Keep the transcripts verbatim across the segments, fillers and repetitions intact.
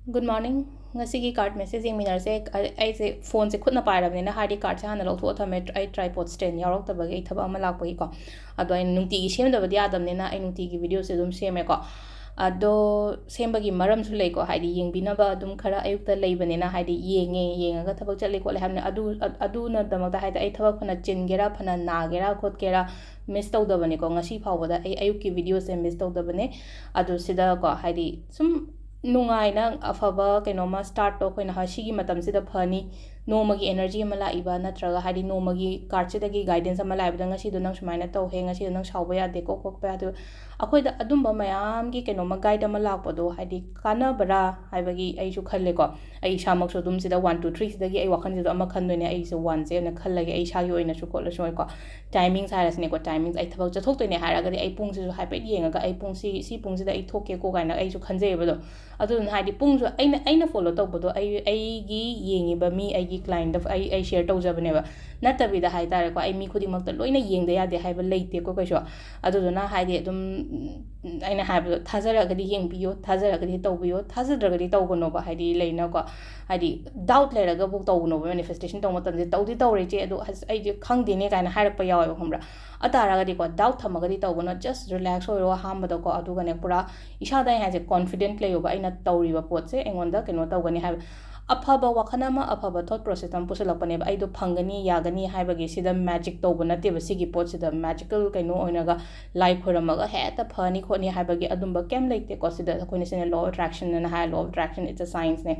Good morning. ꯉꯁꯤꯒꯤ card message ꯌꯦꯡꯃꯤꯟꯅꯔꯁꯦ꯫ ꯑ-, ꯑꯩꯁꯦ phoneꯁꯦ ꯈꯨꯠꯅ ꯄꯥꯏꯔꯕꯅꯤꯅ, ꯍꯥꯏꯗꯤ cardꯁꯦ ꯍꯥꯟꯅ ꯂꯧꯊꯣꯛꯑ ꯊꯝꯃꯦ꯫ ꯑꯩ tripod stand ꯌꯥꯎꯔꯛꯇꯕꯒꯤ, ꯑꯩ ꯊꯕꯛ ꯑꯃ ꯂꯥꯛꯄꯒꯤꯀꯣ꯫ ꯑꯗꯣ ꯑꯩꯅ ꯅꯨꯡꯇꯤꯒꯤ ꯁꯦꯝꯗꯕꯗꯤ ꯌꯥꯗꯕꯅꯤꯅ, ꯑꯩ ꯅꯨꯡꯇꯤꯒꯤ videoꯁꯦ ꯑꯗꯨꯝ ꯁꯦꯝꯃꯦꯀꯣ꯫ ꯑꯗꯣ ꯁꯦꯝꯕꯒꯤ ꯃꯔꯝꯁꯨ ꯂꯩꯀꯣ, ꯍꯥꯏꯗꯤ ꯌꯦꯡꯕꯤꯅꯕ ꯑꯗꯨꯝ ꯈꯔ ꯑꯌꯨꯛꯇ ꯂꯩꯕꯅꯤꯅ, ꯍꯥꯏꯗꯤ ꯌꯦꯡꯉꯦ, ꯌꯦꯡꯉꯒ ꯊꯕꯛ ꯆꯠꯂꯦ ꯈꯣꯠꯂꯦ ꯍꯥꯏꯕꯅꯤ꯫ ꯑꯗꯨ, ꯑ-, ꯑꯗꯨꯅꯗꯃꯛꯇ ꯍꯥꯏꯗꯤ ꯑꯩ ꯊꯕꯛ ꯐꯅ ꯆꯤꯟꯒꯦꯔꯥ, ꯐꯅ ꯅꯥꯒꯦꯔꯥ ꯈꯣꯠꯀꯦꯔꯥ, miss ꯇꯧꯗꯕꯅꯤꯀꯣ꯫ ꯉꯁꯤ ꯐꯥꯎꯕꯗ ꯑꯩ ꯑꯌꯨꯛꯀꯤ videoꯁꯦ miss ꯇꯧꯗꯕꯅꯦ꯫ ꯑꯗꯣ ꯁꯤꯗꯀꯣ, ꯍꯥꯏꯗꯤ ꯁꯨꯝ ꯅꯨꯡꯉꯥꯏꯅ ꯑꯐꯕ ꯀꯩꯅꯣꯝꯃ startꯇꯣ ꯑꯩꯈꯣꯏꯅ ꯍꯥ-, ꯁꯤꯒꯤ ꯃꯇꯝꯁꯤꯗ ꯐꯅꯤ, ꯅꯣꯡꯃꯒꯤ energy ꯑꯃ ꯂꯥꯛꯏꯕ, ꯅꯠꯇ꯭ꯔꯒ ꯍꯥꯏꯗꯤ ꯅꯣꯡꯃꯒꯤ cardꯁꯤꯗꯒꯤ guidance ꯑꯃ ꯂꯥꯛꯏꯕꯗ, "ꯉꯁꯤꯗꯣ ꯅꯪ ꯁꯨꯃꯥꯏꯅ ꯇꯧꯍꯦ, ꯉꯁꯤꯗꯣ ꯅꯪ ꯁꯥꯎꯕ ꯌꯥꯗꯦꯀꯣ, ꯈꯣꯠꯄ ꯌꯥꯗꯦ"꯫ ꯑꯩꯈꯣꯏꯗ ꯑꯗꯨꯝꯕ ꯃꯌꯥꯝꯒꯤ ꯀꯩꯅꯣꯝꯃ guide ꯑꯃ ꯂꯥꯛꯄꯗꯣ ꯍꯥꯏꯗꯤ ꯀꯥꯟꯅꯕ꯭ꯔꯥ ꯍꯥꯏꯕꯒꯤ ꯑꯩꯁꯨ ꯈꯜꯂꯦꯀꯣ꯫ ꯑꯩ ꯏꯁꯥꯃꯛꯁꯨ ꯑꯗꯨꯝ ꯁꯤꯗ one, two, three ꯁꯤꯗꯒꯤ ꯑꯩ ꯋꯥꯈꯜꯁꯤꯗ ꯑꯃ ꯈꯟꯗꯣꯏꯅꯦ, ꯑꯩꯁꯦ oneꯁꯦ ꯑꯣꯏꯅ ꯈꯜꯂꯒꯦ, ꯑꯩ ꯏꯁꯥꯒꯤ ꯑꯣꯏꯅꯁꯨ ꯈꯣꯠꯂꯁꯨ ꯀꯣ꯫ Timings ꯍꯥꯏꯔꯁꯤꯅꯦꯀꯣ, timings ꯑꯩ ꯊꯕꯛ ꯆꯠꯊꯣꯛꯇꯣꯏꯅꯦ ꯍꯥꯏꯔꯒꯗꯤ ꯑꯩ ꯄꯨꯡꯁꯤꯁꯨ ꯍꯥꯏꯐꯦꯠ ꯌꯦꯡꯉꯒ ꯑꯩ ꯄꯨꯡꯁꯤ, ꯁꯤ ꯄꯨꯡꯁꯤꯗ ꯑꯩ ꯊꯣꯛꯀꯦꯀꯣ ꯀꯥꯏꯅ ꯑꯩꯁꯨ ꯈꯟꯖꯩꯌꯦꯕ꯫ ꯑꯗꯣ ꯑꯗꯨꯗꯨꯅ ꯍꯥꯏꯗꯤ ꯄꯨꯡꯁꯨ ꯑꯩꯅ, ꯑꯩꯅ follow ꯇꯧꯕꯗꯣ ꯑꯩ, ꯑꯩꯒꯤ ꯌꯦꯡꯉꯤꯕ ꯃꯤ, ꯑꯩꯒꯤ clientꯇ ꯑꯩ, ꯑꯩ share ꯇꯧꯖꯕꯅꯦꯕ꯫ ꯅꯠꯇꯕꯤꯗ ꯍꯥꯏ ꯇꯥꯔꯦꯀꯣ, ꯑꯩ ꯃꯤ ꯈꯨꯗꯤꯡꯃꯛꯇ ꯂꯣꯏꯅ ꯌꯦꯡꯗ ꯌꯥꯗꯦ ꯍꯥꯏꯕ ꯂꯩꯇꯦꯀꯣ ꯀꯩꯁꯨ꯫ ꯑꯗꯨꯗꯨꯅ ꯍꯥꯏꯗꯤ ꯑꯗꯨꯝ, ꯎꯝ, ꯑꯩꯅ ꯍꯥꯏꯕꯗꯣ, ꯊꯥꯖꯔꯒꯗꯤ ꯌꯦꯡꯕꯤꯌꯣ, ꯊꯥꯖꯔꯒꯗꯤ ꯇꯧꯕꯤꯌꯣ, ꯊꯥꯖꯗ꯭ꯔꯒꯗꯤ ꯇꯧꯒꯅꯣꯕ꯫ ꯍꯥꯏꯗꯤ ꯂꯩꯅꯀꯣ, ꯍꯥꯏꯗꯤ doubt ꯂꯩꯔꯒꯕꯨ ꯇꯧꯒꯅꯣꯕ꯫ Manifestation ꯇꯧꯕ ꯃꯇꯝꯁꯦ "ꯇꯧꯗꯤ ꯇꯧꯔꯦ ꯏꯆꯦ, ꯑꯗꯣ ꯑꯁ ꯑꯩꯁꯦ ꯈꯪꯗꯦꯅꯦ" ꯀꯥꯏꯅ ꯍꯥꯏꯔꯛꯄ ꯌꯥꯎꯋꯦꯕ, ꯈꯪꯕ꯭ꯔꯥ? ꯑꯗꯨ ꯇꯥꯔꯒꯗꯤꯀꯣ, doubt ꯊꯝꯃꯒꯗꯤ ꯇꯧꯒꯅꯣ, just relax ꯑꯣꯏꯔꯣ ꯑꯍꯥꯟꯕꯗꯀꯣ꯫ ꯑꯗꯨꯒꯅꯦ, ꯄꯨꯔꯥ ꯏꯁꯥꯗ ꯑꯩ ꯍꯥꯏꯁꯦ confident ꯂꯩꯌꯣꯕ, ꯑꯩꯅ ꯇꯧꯔꯤꯕ ꯄꯣꯠꯁꯦ ꯑꯩꯉꯣꯟꯗ ꯀꯩꯅꯣ ꯇꯧꯒꯅꯤ ꯍꯥꯏꯕ꯫ ꯑꯐꯕ ꯋꯥꯈꯜ ꯑꯃ, ꯑꯐꯕ thought process ꯑꯃ ꯄꯨꯁꯤꯜꯂꯛꯄꯅꯦꯕ꯫ ꯑꯩꯗꯣ ꯐꯪꯒꯅꯤ, ꯌꯥꯒꯅꯤ ꯍꯥꯏꯕꯒꯤ ꯁꯤꯗ magic ꯇꯧꯕ ꯅꯠꯇꯦꯕ꯫ ꯁꯤꯒꯤ ꯄꯣꯠꯁꯤꯗ magical ꯀꯩꯅꯣ ꯑꯣꯏꯅꯒ ꯂꯥꯏ ꯈꯣꯏꯔꯝꯃꯒ ꯍꯦꯛꯇ ꯐꯅꯤ ꯈꯣꯠꯅꯤ ꯍꯥꯏꯕꯒꯤ ꯑꯗꯨꯝꯕ ꯀꯩꯝ ꯂꯩꯇꯦꯀꯣ꯫ ꯁꯤꯗ ꯑꯩꯈꯣꯏꯅ ꯁꯤꯅ law of attraction ꯑꯅ ꯍꯥꯏ, law of attraction, it's a science ꯅꯦ꯫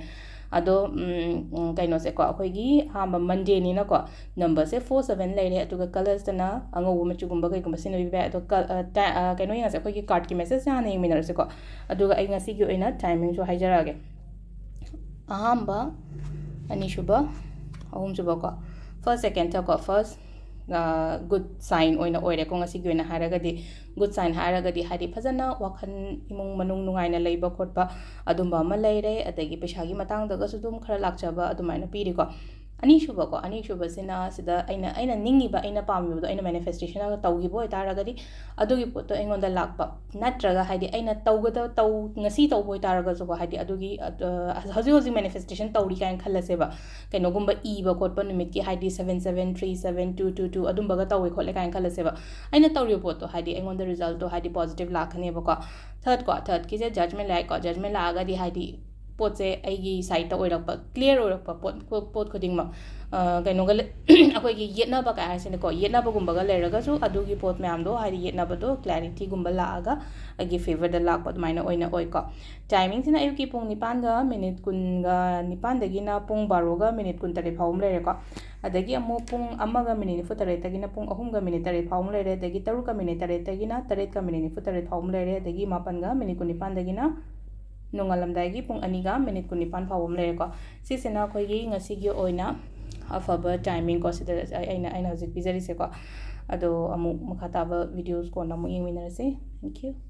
ꯑꯗꯣ, ꯎꯝ, ꯎꯝ, ꯀꯩꯅꯣꯁꯦꯀꯣ, ꯑꯩꯈꯣꯏꯒꯤ ꯑꯍꯥꯟꯕ Mondayꯅꯤꯅꯀꯣ, numberꯁꯦ four seven ꯂꯩꯔꯦ, ꯑꯗꯨꯒ colorsꯇꯅ ꯑꯉꯧꯕ ꯃꯆꯨꯒꯨꯝꯕ ꯀꯩꯒꯨꯝꯕ ꯁꯤꯖꯤꯟꯅꯕꯤꯕ ꯌꯥꯏ꯫ ꯑꯗꯣ ꯀ-, ꯑ, ꯇ-, ꯑ, ꯀꯩꯅꯣ ꯌꯦꯡꯉꯁꯦ, ꯑꯩꯈꯣꯏꯒꯤ cardꯀꯤ messageꯁꯦ ꯍꯥꯟꯅ ꯌꯦꯡꯃꯤꯟꯅꯔꯁꯤꯀꯣ꯫ ꯑꯗꯨꯒ ꯑꯩ ꯉꯁꯤꯒꯤ ꯑꯣꯏꯅ timingꯁꯨ ꯍꯥꯏꯖꯔꯛꯑꯒꯦ꯫ ꯑꯍꯥꯟꯕ, ꯑꯅꯤꯁꯨꯕ, ꯑꯍꯨꯝꯁꯨꯕꯀꯣ, first, secondꯀꯣ, first, ꯑ, good sign ꯑꯣꯏꯅ ꯑꯣꯏꯔꯦꯀꯣ ꯉꯁꯤꯒꯤ ꯑꯣꯏꯅ ꯍꯥꯏꯔꯒꯗꯤ꯫ Good sign ꯍꯥꯏꯔꯒꯗꯤ ꯍꯥꯏꯗꯤ ꯐꯖꯅ ꯋꯥꯈꯜ, ꯏꯃꯨꯡ ꯃꯅꯨꯡ ꯅꯨꯡꯉꯥꯏꯅ ꯂꯩꯕ ꯈꯣꯠꯄ ꯑꯗꯨꯝꯕ ꯑꯃ ꯂꯩꯔꯦ, ꯑꯗꯒꯤ ꯄꯩꯁꯥꯒꯤ ꯃꯇꯥꯡꯗꯒꯁꯨ ꯑꯗꯨꯝ ꯈꯔ ꯂꯥꯛꯆꯕ ꯑꯗꯨꯃꯥꯏꯅ ꯄꯤꯔꯤꯀꯣ꯫ ꯑꯅꯤꯁꯨꯕꯀꯣ, ꯑꯅꯤꯁꯨꯕꯁꯤꯅ ꯁꯤꯗ ꯑꯩꯅ, ꯑꯩꯅ ꯅꯤꯡꯉꯤꯕ, ꯑꯩꯅ ꯄꯥꯝꯃꯤꯕꯗꯣ ꯑꯩꯅ ꯃꯦꯅꯤꯐꯦꯁꯇꯦꯁꯟ ꯑꯃ ꯇꯧꯈꯤꯕ ꯑꯣꯏꯇꯥꯔꯒꯗꯤ, ꯑꯗꯨꯒꯤ ꯄꯣꯠꯇꯣ ꯑꯩꯉꯣꯟꯗ ꯂꯥꯛꯄ ꯅꯠꯇ꯭ꯔꯒ, ꯍꯥꯏꯗꯤ, ꯑꯩꯅ ꯇꯧꯒꯗ-, ꯇꯧ-, ꯉꯁꯤ ꯇꯧꯕ ꯑꯣꯏꯇꯥꯔꯒꯁꯨꯀꯣ, ꯍꯥꯏꯗꯤ, ꯑꯗꯨꯒꯤ, ꯑ, ꯍꯧꯖꯤꯛ ꯍꯧꯖꯤꯛ ꯃꯦꯅꯤꯐꯦꯁꯇꯦꯁꯟ ꯇꯧꯔꯤ ꯀꯥꯏꯅ ꯈꯜꯂꯁꯦꯕ, ꯀꯩꯅꯣꯒꯨꯝꯕ ꯏꯕ ꯈꯣꯠꯄ ꯅꯨꯃꯤꯠꯀꯤ, ꯍꯥꯏꯗꯤ, seven seven three seven two two two ꯑꯗꯨꯝꯕꯒ ꯇꯧꯋꯦ ꯈꯣꯠꯂꯦ ꯀꯥꯏꯅ ꯈꯜꯂꯁꯦꯕ꯫ ꯑꯩꯅ ꯇꯧꯔꯤꯕ ꯄꯣꯠꯇꯣ, ꯍꯥꯏꯗꯤ, ꯑꯩꯉꯣꯟꯗ ꯔꯤꯖꯜꯠꯇꯣ, ꯍꯥꯏꯗꯤ, ꯄꯣꯖꯤꯇꯤꯚ ꯂꯥꯛꯀꯅꯦꯕꯀꯣ꯫ ꯊꯥꯔꯠꯀꯣ, ꯊꯥꯔꯠꯀꯤꯁꯦ ꯖꯖꯃꯦꯟ ꯂꯥꯛꯑꯦꯀꯣ꯫ ꯖꯖꯃꯦꯟ ꯂꯥꯛꯑꯒꯗꯤ, ꯍꯥꯏꯗꯤ, ꯄꯣꯠꯁꯦ ꯑꯩꯒꯤ ꯁꯥꯏꯠꯇ ꯑꯣꯏꯔꯛꯄ, ꯀ꯭ꯂꯤꯌꯥꯔ ꯑꯣꯏꯔꯛꯄ ꯄꯣꯠ, ꯄꯣꯠ, ꯄꯣꯠ ꯈꯨꯗꯤꯡꯃꯛ, ꯑ, ꯀꯩꯅꯣꯒ ꯂꯩ-, ꯑꯩꯈꯣꯏꯒꯤ ꯌꯦꯠꯅꯕ ꯀꯥꯏ ꯍꯥꯏꯁꯤꯅꯀꯣ, ꯌꯦꯠꯅꯕꯒꯨꯝꯕꯒ ꯂꯩꯔꯒꯁꯨ ꯑꯗꯨꯒꯤ ꯄꯣꯠ ꯃꯌꯥꯝꯗꯣ, ꯍꯥꯏꯗꯤ, ꯌꯦꯠꯅꯕꯗꯣ ꯀ꯭ꯂꯦꯔꯤꯇꯤꯒꯨꯝꯕ ꯂꯥꯛꯑꯒ ꯑꯩꯒꯤ ꯐꯦꯚꯔꯗ ꯂꯥꯛꯄ ꯑꯗꯨꯃꯥꯏꯅ ꯑꯣꯏꯅ ꯑꯣꯏꯀꯣ꯫ ꯇꯥꯏꯃꯤꯡꯁꯤꯅ ꯑꯌꯨꯛꯀꯤ ꯄꯨꯡ ꯅꯤꯄꯥꯟꯒ ꯃꯤꯅꯤꯠ ꯀꯨꯟꯒ ꯅꯤꯄꯥꯟꯗꯒꯤꯅ ꯄꯨꯡ ꯕꯥꯔꯣꯒ ꯃꯤꯅꯤꯠ ꯀꯨꯟꯇꯔꯦꯠ ꯐꯥꯎꯕ ꯑꯃ ꯂꯩꯔꯦꯀꯣ꯫ ꯑꯗꯒꯤ ꯑꯃꯨꯛ ꯄꯨꯡ ꯑꯃꯒ ꯃꯤꯅꯤꯠ ꯅꯤꯐꯨꯇꯔꯦꯠꯇꯒꯤꯅ ꯄꯨꯡ ꯑꯍꯨꯝꯒ ꯃꯤꯅꯤꯠ ꯇꯔꯦꯠ ꯐꯥꯎꯕ ꯑꯃ ꯂꯩꯔꯦ꯫ ꯑꯗꯒꯤ ꯇꯔꯨꯛꯀ ꯃꯤꯅꯤꯠ ꯇꯔꯦꯠꯇꯒꯤꯅ ꯇꯔꯦꯠꯀ ꯃꯤꯅꯤꯠ ꯅꯤꯐꯨꯇꯔꯦꯠ ꯐꯥꯎꯕ ꯑꯃ ꯂꯩꯔꯦ꯫ ꯑꯗꯒꯤ ꯃꯥꯄꯟꯒ ꯃꯤꯅꯤꯠ ꯀꯨꯟꯅꯤꯄꯥꯟꯗꯒꯤꯅ ꯅꯣꯡꯉꯥꯜꯂꯝꯗꯥꯏꯒꯤ ꯄꯨꯡ ꯑꯅꯤꯒ ꯃꯤꯅꯤꯠ ꯀꯨꯟꯅꯤꯄꯥꯟ ꯐꯥꯎꯕ ꯑꯃ ꯂꯩꯔꯦꯀꯣ꯫ ꯁꯤꯁꯤꯅ ꯑꯩꯈꯣꯏꯒꯤ ꯉꯁꯤꯒꯤ ꯑꯣꯏꯅ ꯑꯐꯕ ꯇꯥꯏꯃꯤꯡꯀꯣ, ꯁꯤꯗ ꯑꯩꯅ, ꯑꯩꯅ ꯍꯧꯖꯤꯛ ꯄꯤꯖꯔꯤꯁꯦꯀꯣ꯫ ꯑꯗꯣ ꯑꯃꯨꯛ ꯃꯈꯥ ꯇꯥꯕ ꯚꯤꯗꯤꯑꯣꯁ ꯀꯣꯟꯅ ꯑꯃꯨꯛ ꯌꯦꯡꯃꯤꯟꯅꯔꯁꯤ꯫ Thank you.